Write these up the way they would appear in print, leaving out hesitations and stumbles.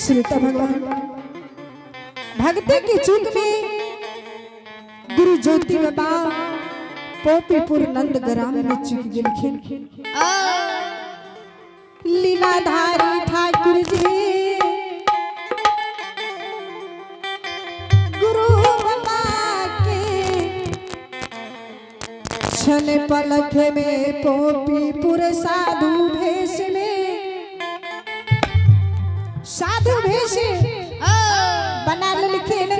श्रोता भगवान, भक्ति की चूक में गुरु ज्योति बाबा पोपीपुर नंद ग्राम में चुक गेलखिन। लीलाधारी ठाकुर जी गुरु बाबा के क्षण पलक में पोपीपुर साधु भेष में, साधु भेष बना लेलखिन।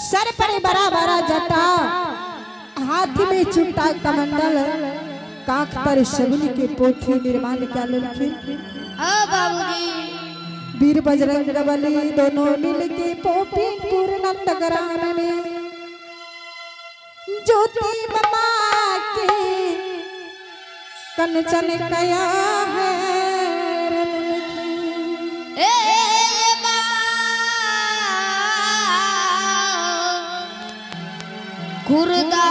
सर पर बड़ा बड़ा जटा, हाथ में चुट्टा कमंडल, काख पर शगुन के पोथी निर्माण कर लेलखिन। बाबूजी। वीर बजरंग बली दोनों मिल के पोपीपुर नंद ग्राम में ज्योति बाबा के कंचन कया है। ए खुर्दा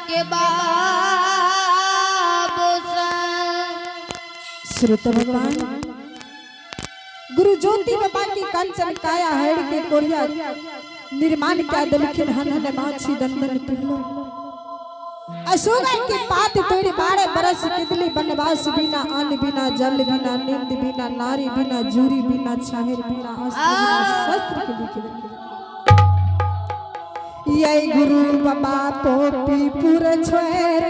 के बाबू। श्रोता भगवान, गुरु ज्योति बाबा की कंचन काया हेड के कोरिया निर्माण क्या दलखिन। हन हन माछी दन दन पिल्लो अशोका के पात तोड़ी 12 बरस किदली बनवास, बिना अन्न बिना जल बिना नींद बिना नारी बिना जूरी बिना छाहेर बिना अस्त्र बिना शस्त्र के लिखे। ये गुरु बाबा पोपीपुर छोर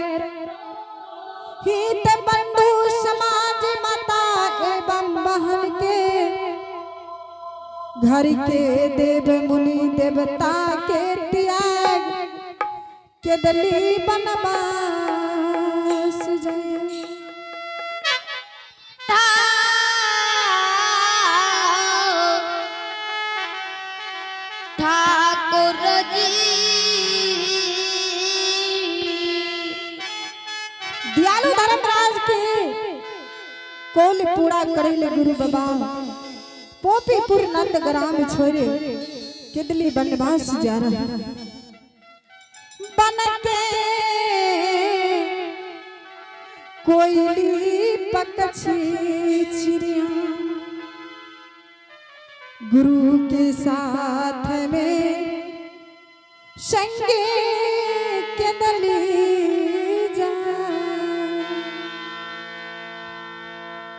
हित बंधु समाज माता एवं बहन के घर के देव मुनि देवता के त्याग के दली बनवास जय। ठाकुर जी। दयालु धर्मराज के कोल पूरा करेले गुरु बाबा पोपीपुर नंद ग्राम छोड़े किदली बनवास जा रहा। बन के कोयली पक्षी चिड़िया गुरु के साथ में संगे के दली जा।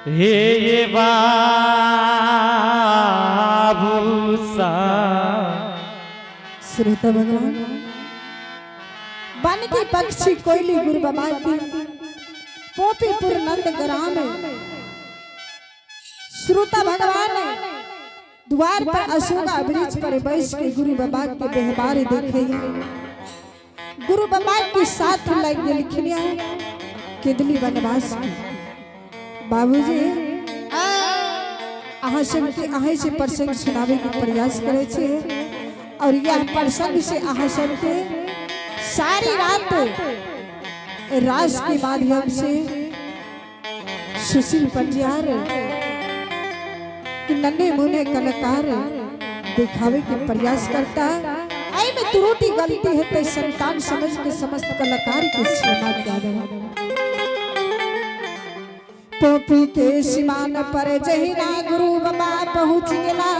हे बाबू सा। श्रोता भगवान, बन के पक्षी कोयली गुरु बाबा की पोपीपुर नंद ग्राम। श्रोता भगवान, द्वार पर अशोका वृक्ष पर बैठ के गुरु बाबा के व्यवहार देखे। गुरु बाबा के साथ लग गेलखिन केदली बनवास की। बाबूजी, अहाँ सबके अहीं से प्रसंग सुनावे के प्रयास करे छे और यह प्रसंग से अहाँ सबके सारी रात रास के माध्यम से सुशील पंजियार कि नन्हे मुन्ने कलाकार दिखावे के प्रयास करता है। आई में त्रुटि गलती है तो संतान समझ के समस्त कलाकार के क्षमा कर। पोपी के सीमान पर जहिना गुरु बाबा पहुँच गेला,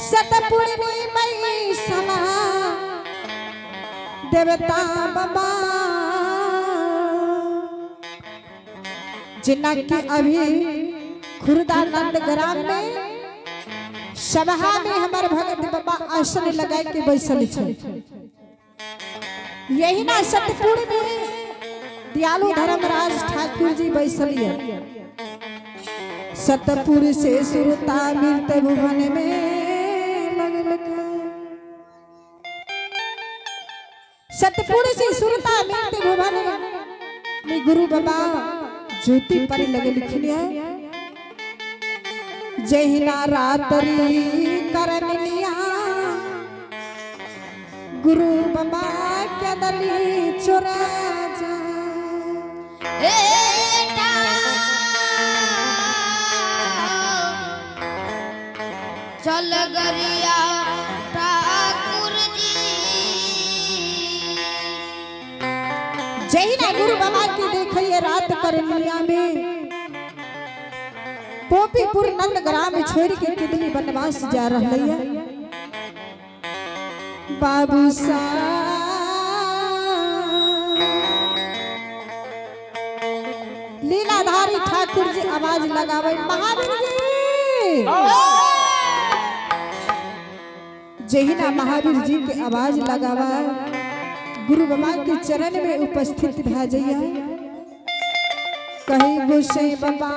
सतपुरनी मई समा देवता बाबा, जिन्ना की अभी खुर्दा नंद ग्राम में सभा में हमार भगत बाबा आसन लगाए के बैसल छे। यही ना सतपुर में दयालु धर्मराज ठाकुर जी बैसलिए। सतपुर से सुरता मिलते भुवन में लगल। सतपुर से सुरता मिलते भुवन में गुरु बाबा ज्योति पर लगल खिलिया। जहिना रात्रि करनिया गुरु बाबा के दली चोरा जा। ए चल गरिया ठाकुर जी। जहिना गुरु बाबा के देखिए रात करनिया में गोपीपुर नंदग्राम छोड़ के किदनी वनवास जा रहा है। बाबू सा लीलाधारी ठाकुर जी आवाज लगावे, महावीर जी। जहिना महावीर जी के आवाज लगावा, गुरु बाबा के चरण में उपस्थित भा जइया। कहीं गोसाई बाबा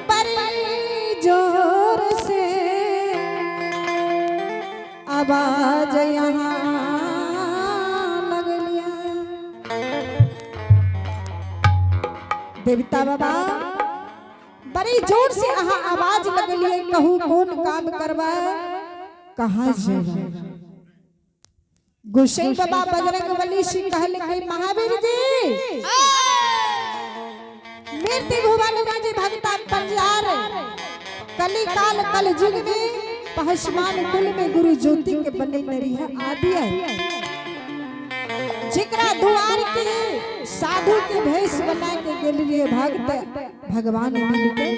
बड़ी जोर से आवाज यहाँ लगलिया। देवता बाबा बड़ी जोर से अहाँ आवाज लगलिए, कहू कौन काम करवा, कहाँ जेबा? गोसाई बाबा बजरंग बली से कहल के महावीर जी, मृत्यु भुवन में जी भगता पंजार कली काल कल युग में पहसमान कुल में गुरु ज्योति के बने नरिया आदि है, जिकरा दुआर के साधु के भेष बना के गेल रहिए भक्त भगवान मिल के।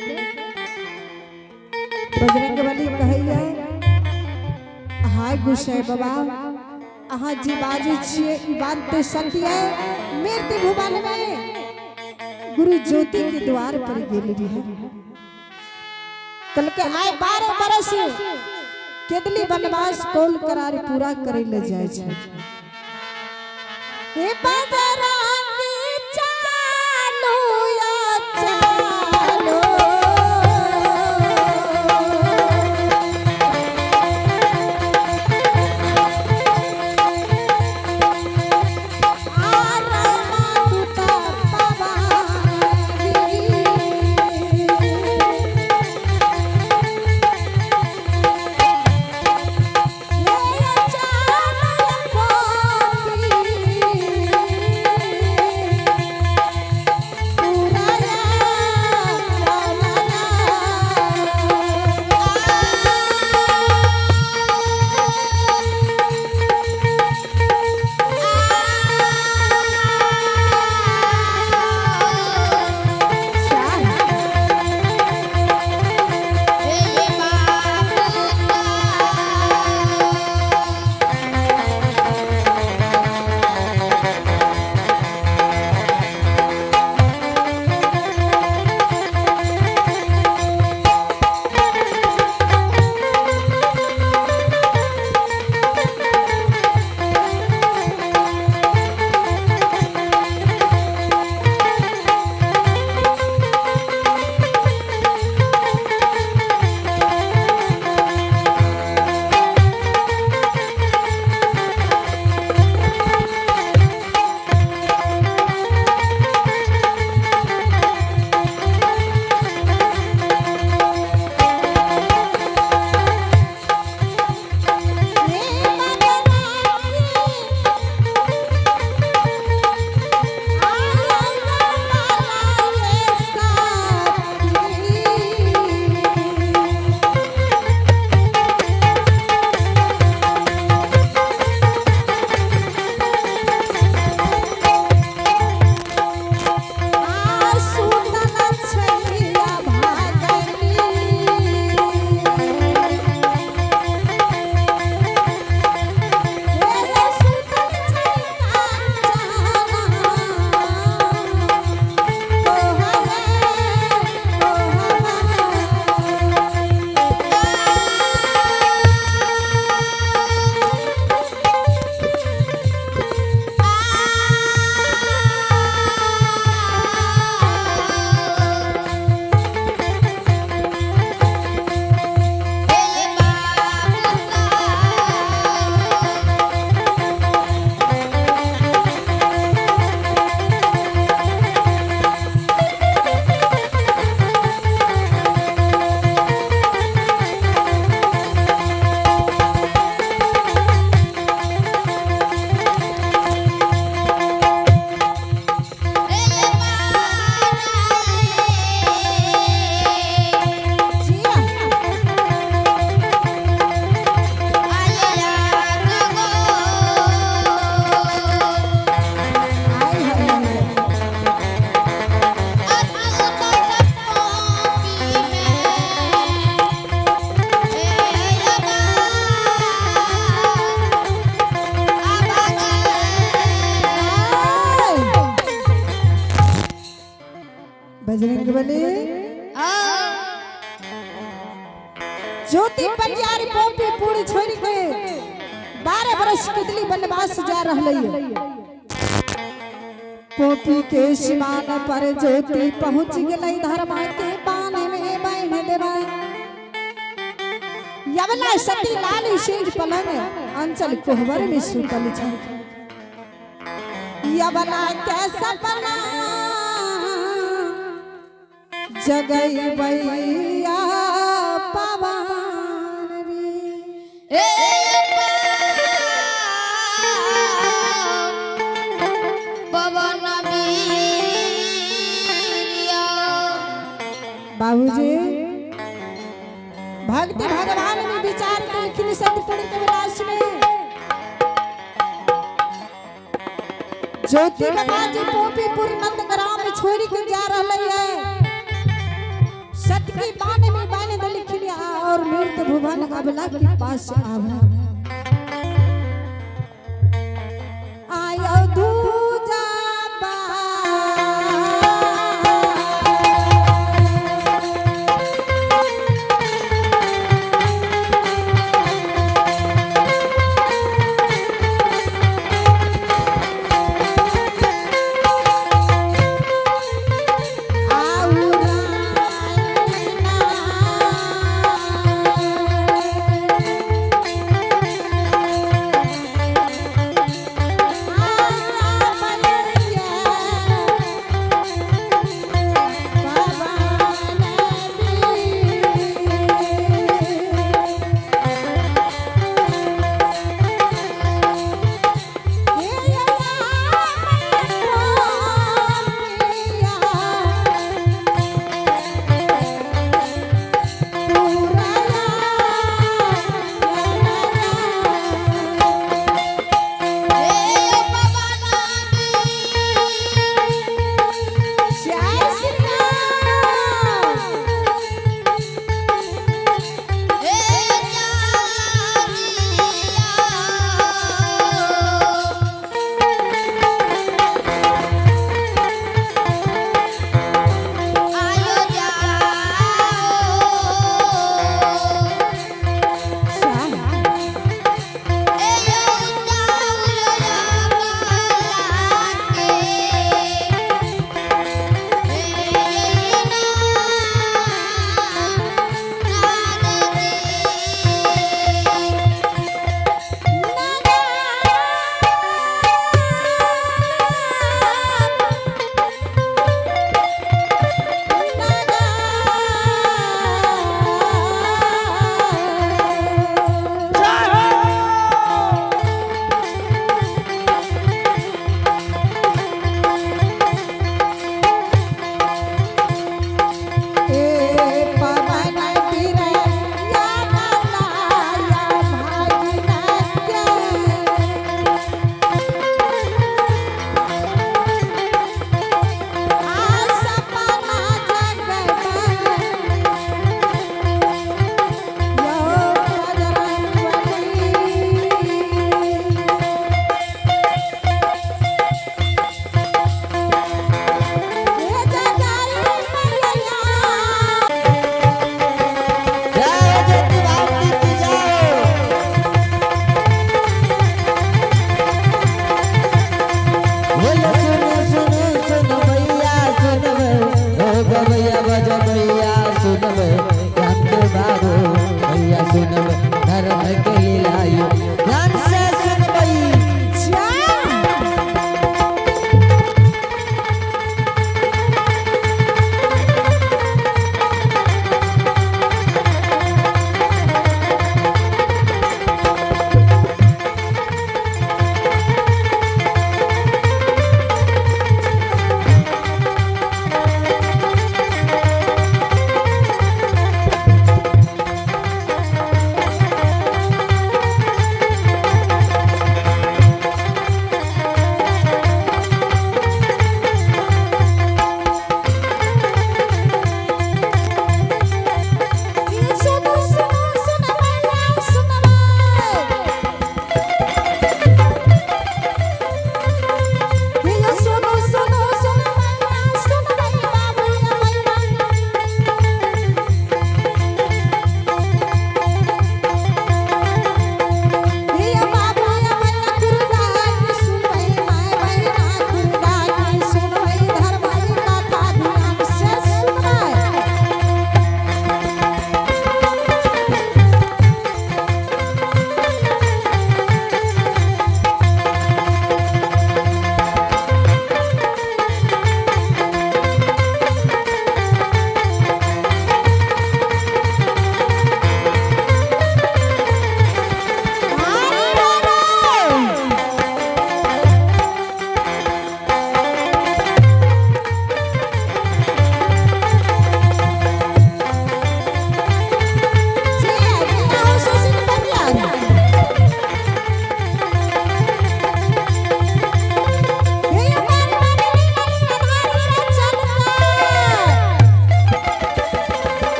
बजरंग बली कहैया, हाय गोसाई बाबा, अहाँ जी बाजू छिए ई बात तो सत्य है। मृत्यु भुवन में गुरु ज्योति के द्वार पर गेल रहिए, कल के आए 12 बरस केदली वनवास कौल करार पूरा करे ले जाए छै। हे बजरंगी चालो या चालो, आरमा तुता पवारी। हे चालो पापी। बली। हाँ। ज्योति पंजार पोपी पूरी छोड़ के 12 बरस कितली वनवास जा रहलै है। पोपी के सीमान पर ज्योति पहुंच गेलै, धर्मा के बान में बांध देवा। यवला सती लाल सिंह पलंग अंचल कोहबर में सुतल छै। यवला के सपना जगई भैया पवन रे। ए पवन वीरिया। बाबूजी भक्ति भगवान में विचार केलखिन सतपुर के विलास में। ज्योति बाबा जी पोपीपुर नंदग्राम छोड़ के जा रहले है, सत की बान में बान देलखिन और मृत भुवन अबला के पास आवा। आयो दूजा बा। आउ राना।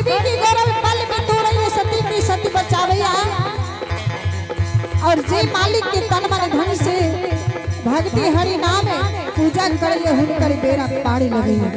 गौरवी की गौरव पल में तोड़े सती की सती बचावैया। और जे मालिक के तन मन धन से भक्ति हरि नाम पूजा करिए हुनकर बेड़ा पारी लगैया।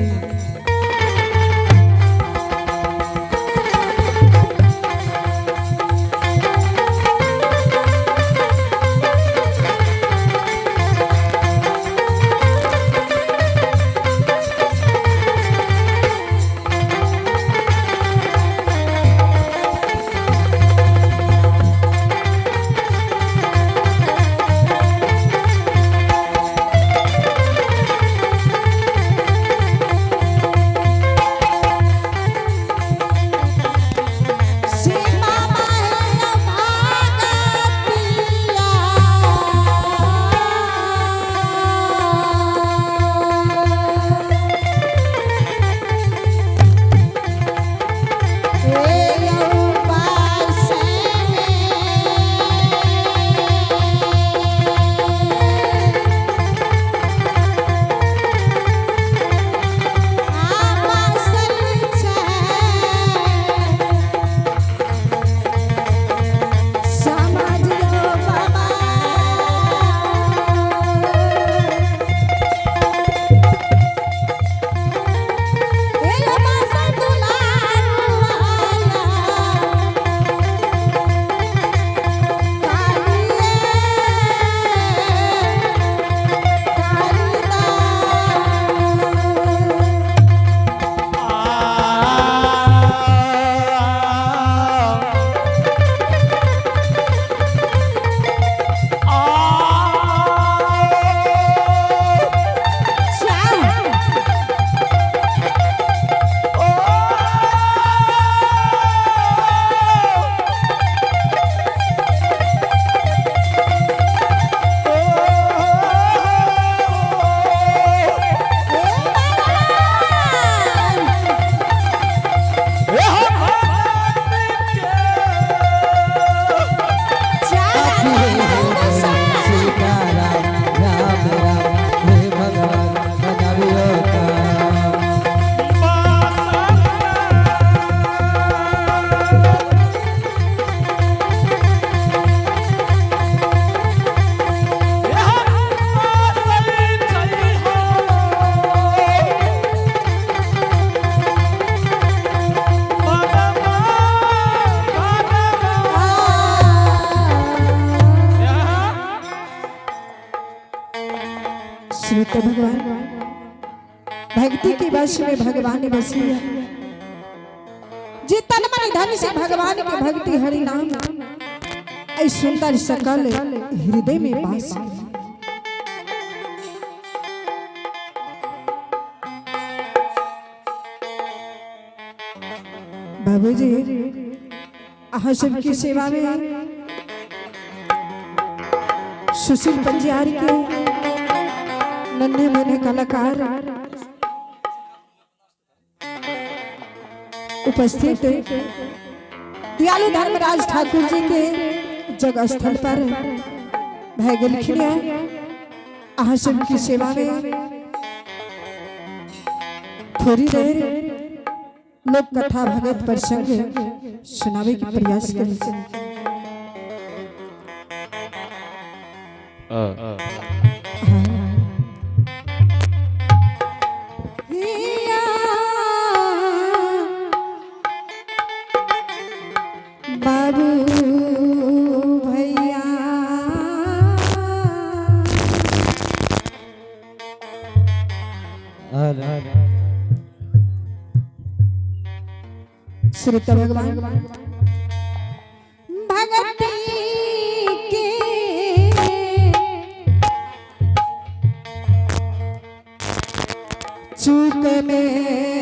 सीमा माहे भागतिया, ए उपास में आवासल छै। समाजियो बाबा, ए बासा दुलारुआया, कालिए कालिदा। सीताराम राम राम हे भगवान बनावियो काम। श्रुत भगवान भक्ति की वश में भगवान बसी है। जी तन मन धन से भगवान के भक्ति हरि नाम ऐ सुंदर सकल हृदय में वास करे। बाबूजी अहाँ सबकी सेवा में सुशील पंजियार के नन्हे मुन्ने कलाकार उपस्थित दयालु धर्मराज ठाकुर जी के जग स्थल पर भय गेलखिन है। अहाँ सबकी सेवा में थोड़ी देर लोक कथा भगत प्रसंग सुनावे के प्रयास करी। बाबू भैया, श्री भगवान भगती के चूक में